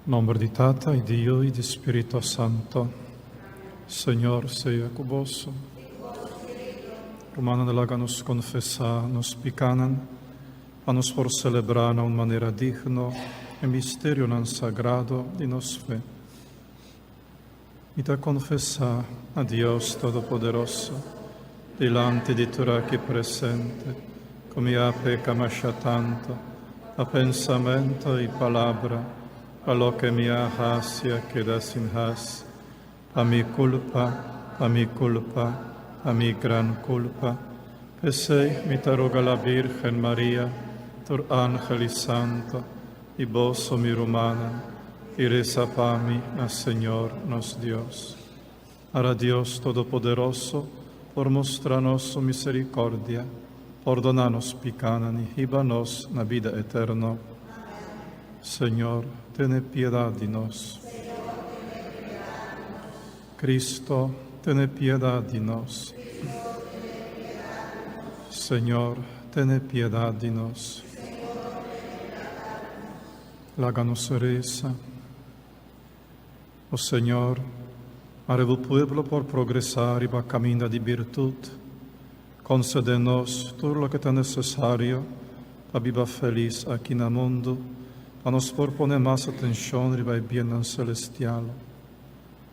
Nomber di Tata y di Yu y di Spirito Santo. Señor sea cu boso. Rumannan laga nos confesa nos picanan pa nos por celebra na un manera digno e misterionan sagrado di nos fe. Mi ta confesa na Dios Todopoderoso, dilanti di tur aki presente, cu mi a peca masha tanto, na pensamento y palabra, pa loke mi a haci a keda sin haci, pa mi culpa, pa mi culpa, pa mi gran culpa. P'esey mi ta roga la Virgen Maria, tur angel y santo, y boso mi rumannan, y reza pa mi na Señor nos Dios. Ara Dios Todopoderoso por mustra nos su misericordia, pordona nos picanan y hiba nos na bida eterno. Señor, tene piedad di nos. Cristo, tene piedad di nos. Señor, tene piedad di nos. Laga nos resa. O Señor, mare bo pueblo por progresá riba caminda di birtud. Concede nos tur loke ta necesario pa biba feliz aki na mundu, pa nos por pone mas atencion riba e biennan celestial.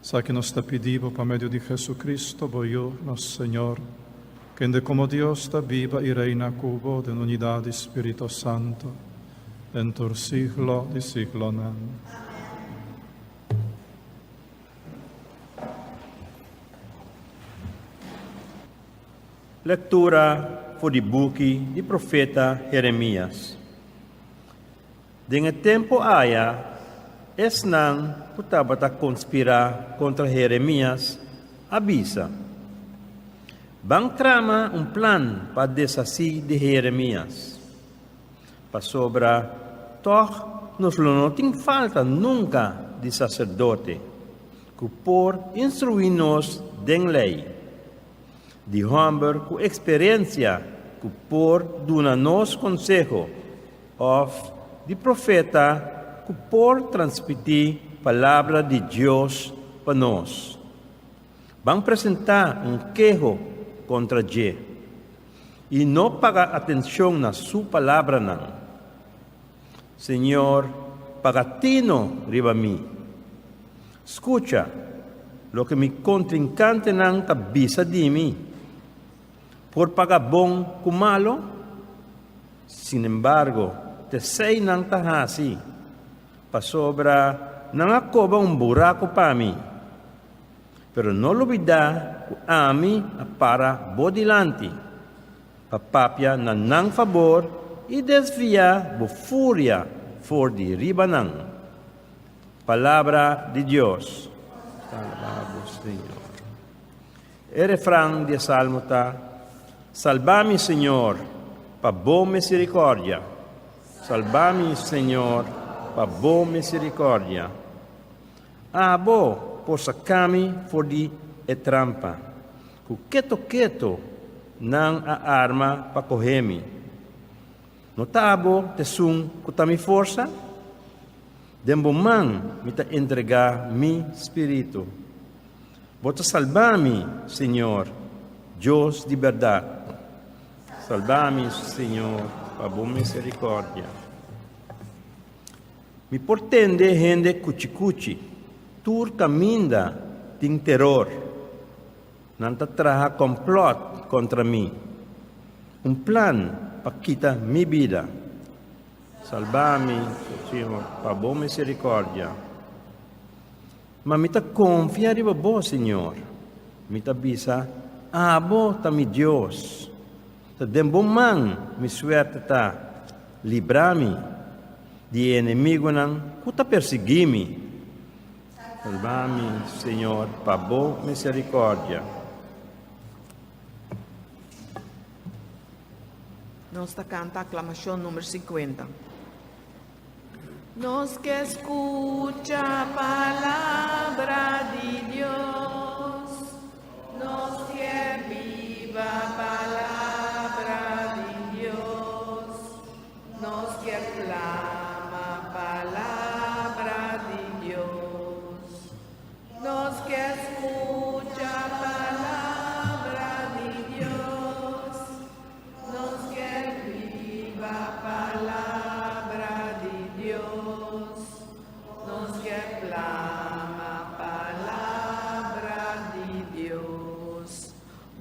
Esaki nos ta pidi bo pa medio di Jesucristo, bo Yu, nos Señor, kende como Dios ta biba y reina cu bo den unidad di Spirito Santo, den tur siglo di siglonan. Lectura for di buki di profeta Jeremias. Den e tempu aya, esnan ku tabata konspirá kontra Jeremias a bisa, Ban trama un plan pa deshasí di Jeremias, pasobra tòg nos lo no tin falta nunka di saserdote ku por instruí nos den Lei, di hòmber ku eksperensia ku por duna nos konseho. Òf di profeta ku por transmití palabra di Dios pa nos. Ban presentá un keho kontra dje i no paga atenshon na su palabranan. Señor, paga tino riba mi. Skucha loke mi kontrinkantenan ta bisa di mi. Por paga bon ku malo? Sinembargo, t'esei nan ta hasi, pasobra nan a koba un buraku pa mi. Pero no lubidá ku ami a para bo dilanti pa papia na nan fabor i desviá bo furia for di riba nan. Palabra di Dios. Alabá bo, Señor. E refran di e salmo ta, Salba mi, Señor, pa bo misericordia. Salba mi, Señor, pa bo misericordia. Abo por saca mi for di e trampa, cu keto keto nan a arma pa coge mi. No ta abo t'esun cu ta mi forsa? Den bo man mi ta entrega mi spiritu. Bo ta salba mi, Señor, Dios di bèrdat. Salba mi, Señor, pa bo miserikòrdia. Mi por tende hende kuchikuchi, tur kaminda tin teror. Nan ta traha kòmplòt kontra mi, un plan pa kita mi bida. Salba mi, Señor, pa bo miserikòrdia. Ma mi ta konfia riba bo, Señor. Mi ta bisa, Abo ta mi Dios. Ta den bo man mi suerte ta. Libra mi di e enemigunan ku ta persiguí mi. Salba mi, Señor, pa bo miserikòrdia. Nos ta kanta aklamashon number 50. Nos ke skucha palabra di Dios, nos ke biba palabra di Dios, nos ke plama palabra di.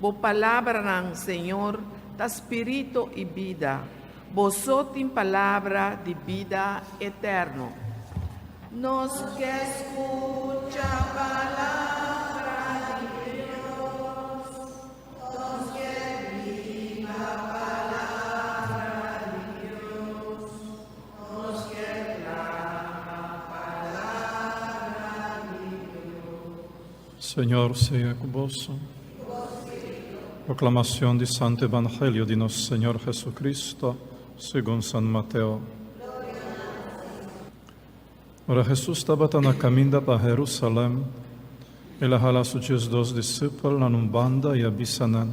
Bo palabranan, Señor, ta spirito i bida. Bo so tin palabra di bida eterno. Nos ke skucha palabra di Dios. Nos ke biba palabra di Dios. Nos ke clama palabra di Dios. Señor sea ku boso. Proclamación di Santo Evangelio di nos Señor Jesucristo, segun San Mateo. Ora Jesus tabata na caminda pa Jerusalem, el a hala su 12 discipelnan un banda i a bisa nan: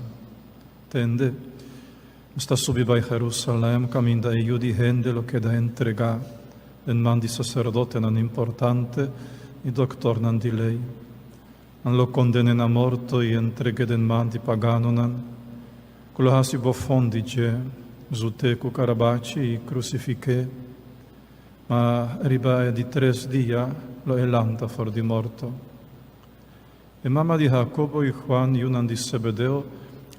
Tende, nos ta subi bai Jerusalem, caminda e Yu di hende lo keda entregá den man di sacerdotenan importante i doctornan di ley. Nan lo conden'é na morto i entreg'é den man di paganonan, cu lo haci bofon di dje, zut'é cu carabachi i crucifiqu'é. Ma riba e di tres dia lo e lanta for di morto. E mama di Hakobo i Juan, yunan di Sebedeo,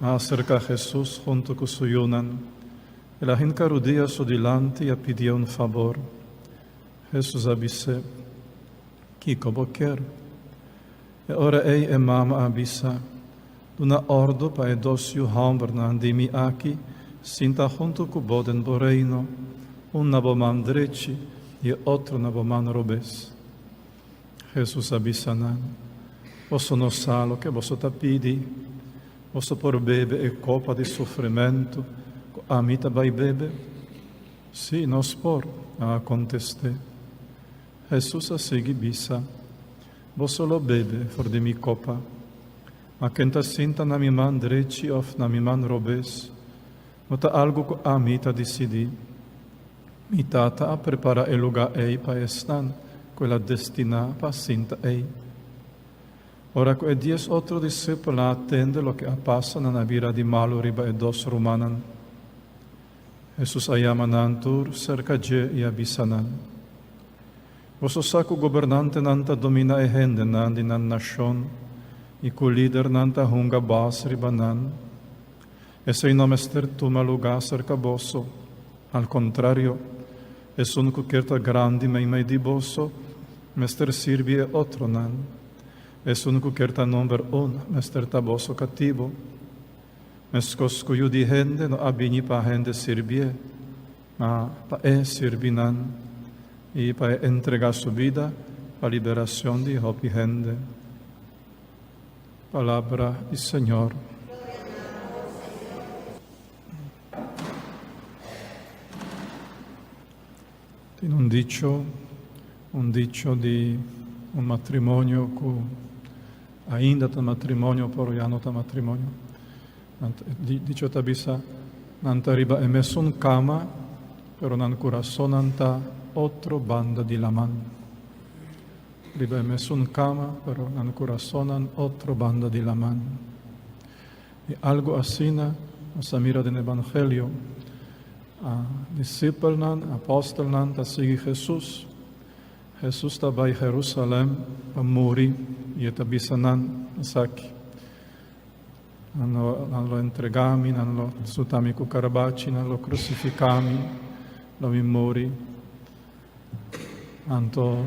a aserká Hesus huntu ku su yunan. El a hinka rudia su dilanti i a pidié un fabor. Hesus a bis'é, Kiko bo kier? E ora ei e mama a bisa, Duna òrdu pa e dos yu hòmbernan di mi aki sinta huntu ku bo den bo reino, un na bo man drechi i e otro na bo man robes. Hesus a bisa nan, Boso no sa loke boso ta pidi. Boso por bebe e kopa di sufrimentu ku ami ta bai bebe? Sí, nos por, nan a kontest'é. Hesus a sigui bisa, Boso lo bebe for di mi kopa, ma ken ta sinta na mi man drechi òf na mi man robes, no ta algu ku ami ta disidí. Mi Tata a prepará e lugá ei pa esnan ku el a destiná pa sinta ei. Ora ku e dies otro disipelnan a tende loke a pasa, nan a bira di malu riba e dos rumannan. Hesus a yama nan tur serka dje i a bisa nan, Boso sa ku gobernantenan ta dominá e hendenan di nan nashon i ku lidernan ta hunga bas riba nan. Esei no mester tuma lugá serka boso. Al kontrario, esun ku kier ta grandi meimei di boso mester sirbi e otronan. Esun ku kier ta number un mester ta boso katibu. Meskos ku Yu di hende no a bini pa hende sirbié, ma pa e sirbi nan i pa e entregá su bida pa liberacion di hopi hende. Palabra di Señor. Tin un dicho, un dicho di un matrimonio ku ainda ta matrimonio pero ya no ta matrimonio. Nan dicho ta bisa nan ta riba e mesun kama pero nan kurasonnan ta otro banda di laman. Riba e mesun kama pero nan kurasonnan otro banda di laman. I algu asina nos a mira den Evangelio. A disipelnan, apòstelnan ta sigui Hesus. Hesus ta bai Herusalèm pa muri i e ta bisa nan esaki, Nan lo, nan lo entregá mi, nan lo suta mi ku karabachi, nan lo krusifiká mi, lo mi muri. Anto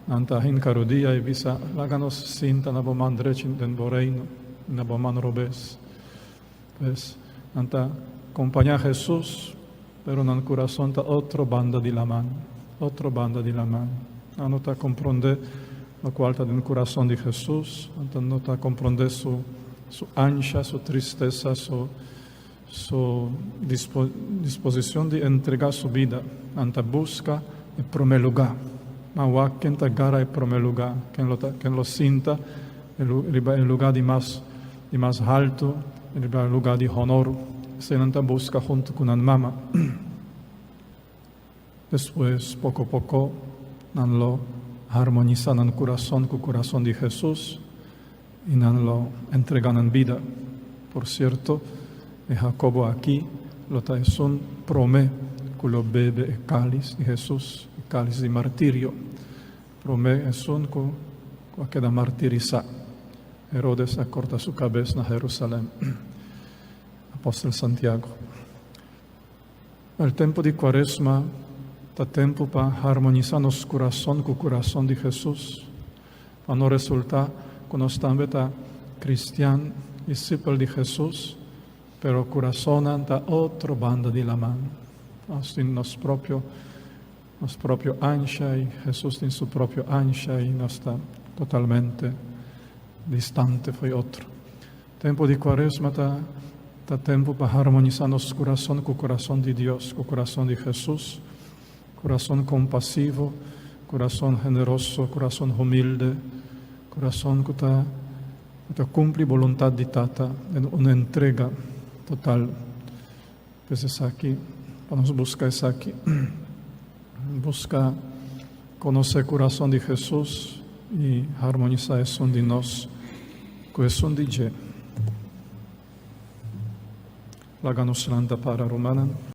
nan ta hinka rudia i bisa, Laga nos sinta na bo man drechi den bo reino i na bo man robes. Pues, nan ta kompañá Hesus, pero nan kurason ta otro banda di laman, otro banda di laman. Nan no ta komprondé lokual ta den kurason di Hesus, nan no ta komprondé su su ansha, su tristesa, su su disposicion di entrega su bida. Nan ta busca e prome luga. Nan wak ken ta gara e prome luga, ken lo ta, ken lo sinta riba e luga di mas, di mas haltu, riba e luga di honor. Esei nan ta busca huntu cu nan mama. Despues, poko poko, nan lo harmonisá nan kurason ku kurason di Hesus i nan lo entregá nan bida. Por sierto, e Hakobo akí lo ta esun promé ku lo bebe e kális di Hesus, e kális di martirio. Promé esun ku a keda martirisá. Herodes a korta su kabes na Herusalèm. Apòstel Santiago. El tempu di Kuaresma ta tempu pa harmonisá nos kurason ku kurason di Hesus, pa no resultá ku nos tambe ta kristian, disipel di Hesus, pero kurasonnan ta otro banda di laman. Nos tin nos propio nos propio ansha i Hesus tin su propio ansha i nos ta totalmente distante fo'i otro. Tempu di Kuaresma ta ta tempu pa harmonisá nos kurason ku kurason di Dios, ku kurason di Hesus, kurason kompasivo, kurason generoso, kurason humilde, kurason ku ta ku ta kumpli boluntat di Tata den un entrega total. Pues esaki, pa nos buska esaki, buska konosé kurason di Hesus i harmonisá esun di nos ku esun di dje. Laga nos lanta para, rumannan.